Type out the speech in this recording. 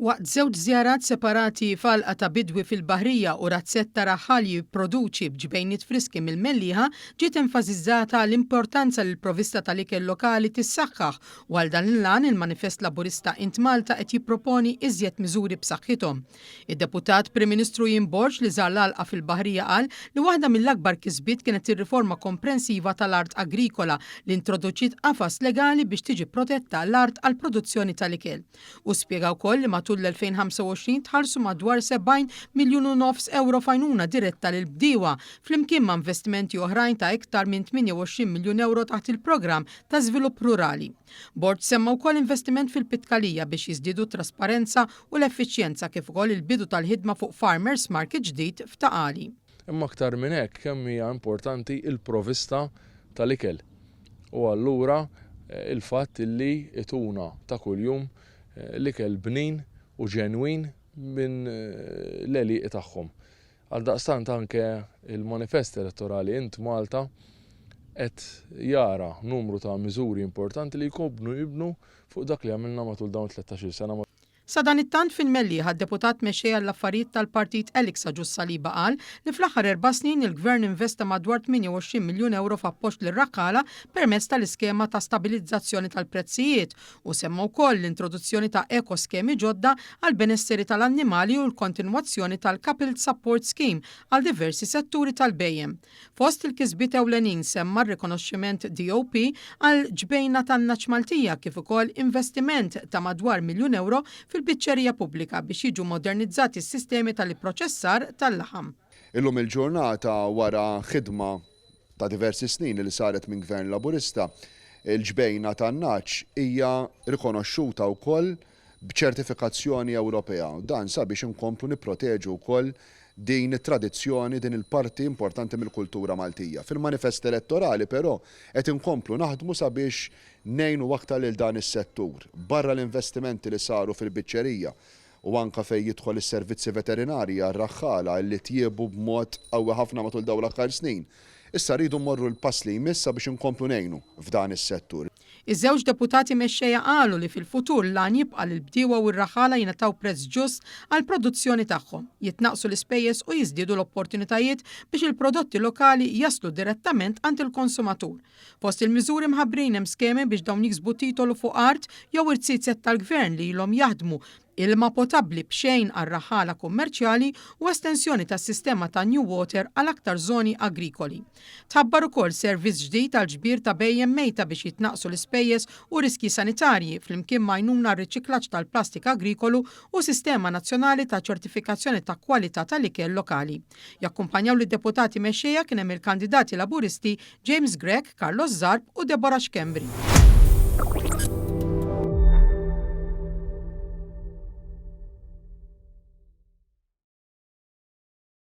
Waqt żewġ żjarat separati f'għalqa ta' bidwi fil-Baħrija u razzett ta' raħħal jipproduċi b'ġbejniet friski mill-Mellieħa ġiet enfażizzata l-importanza li l-provista tal-ikel lokali tissaħħaħ u għal dan l-għan il-Manifest Laburista Int Malta qed jipproponi iżjed miżuri b'saħħithom. Id-Deputat Prim Ministru Ian Borg li żar l-għalqa fil-Baħrija qal li waħda mill-akbar kisbiet kienet ir-riforma komprensiva tal-art agrikola li introduċiet qafas legali biex tiġi protetta l-art għall-produzzjoni tal-ikel. Hu spjega wkoll li matul l-2025 tħallsu madwar 70 miljun u nofs ewro f'għajnuna diretta lill-bdiewa, flimkien ma' investimenti oħrajn ta' iktar minn 28 miljun ewro taħt il-Programm ta' Żvilupp Rurali. Borg semma wkoll investiment fil-Pitkalija biex jiżdiedu t-trasparenza u l-effiċjenza kif ukoll il-bidu tal-ħidma fuq Farmers Market ġdid f'Ta' Qali. Imma aktar minn hekk kemm hija importanti l-provista tal-ikel u allura il-fatt illi ituna ta' kuljum l-ikel bnin u ġenwin minn l-għelieqi tagħhom. Għaldaqstant anke il-manifest elettorali Int Malta qed jara numru ta' miżuri importanti li jkomplu jibnu fuq dak li għamilna matul dawn it-tlettax-il sena. Sadanittant fil-Mellieħa d-Deputat Mexxej għall-Affarijiet tal-Partit Alex Agius Saliba qal li fl-aħħar erba' snin il-Gvern investa madwar 28 miljun ewro f'appoġġ lir-rakkala permezz tal-iskema ta' stabilizzazzjoni tal-prezzijiet u semma wkoll l-introduzzjoni ta' eko-skemi ġodda għall-benesseri tal-annimali u l-kontinwazzjoni tal-Coupled Support Scheme għal diversi setturi tal-bhejjem. Fost il-kisbiet ewlenin semma r-rikonoxximent DOP għal ġbejna tan-nagħaġ Maltija kif ukoll investiment ta' madwar miljun ewro fil-biċċerija pubblika biex jiġu modernizzati s-sistemi tal-ipproċessar tal-laħam. Illum il-ġurnata wara ħidma ta' diversi snin li saret minn Gvern Laburista, il-ġbejna tan-nagħaġ hija rikonoxxuta wkoll b'ċertifikazzjoni Ewropea. Dan sabiex inkomplu nipproteġu wkoll din it-tradizzjoni, din il-parti importanti mill-kultura Maltija. Fil-manifest elettorali però qed inkomplu naħdmu sabiex ngħinu aktar lil dan is-settur. Barra l-investimenti li saru fil-biċċerija u anke fejn jidħol is-servizzi veterinarji għar-raħħala li tjiebu b'mod qawwi ħafna matul dawn l-aħħar snin, issa rridu mmorru l-pass li jmiss sabiex inkomplu ngħinu f'dan is-settur. Iż-żewġ deputati mexxejja qalu li fil-futur l-għan jibqa' li l-bdiewa u r-raħħala jingħataw prezz ġust għall-produzzjoni tagħhom, jitnaqqsu l-ispejjeż u jiżdiedu l-opportunitajiet biex il-prodotti lokali jaslu direttament għand il-konsumatur. Fost il-miżuri mħabbrin hemm skemi biex dawn jiksbu titolu fuq art jew irziezet tal-gvern li ilhom jaħdmu ilma potabbli b'xejn għar-raħħala kummerċjali u estensjoni tas-sistema ta' New Water għal aktar żoni agrikoli. Tħabbar ukoll servizz ġdid għall-ġbir ta' bhejjem mejta biex jitnaqqsu l-ispejjeż u riskji sanitarji, flimkien ma' għajnuna għar-riċiklaġġ tal-plastik agrikolu u sistema nazzjonali ta' ċertifikazzjoni ta' kwalità tal-ikel lokali. Jakkumpanjaw lid-deputati mexxejja kien hemm il-kandidati Laburisti James Grech, Carlos Zarb u Deborah Schembri.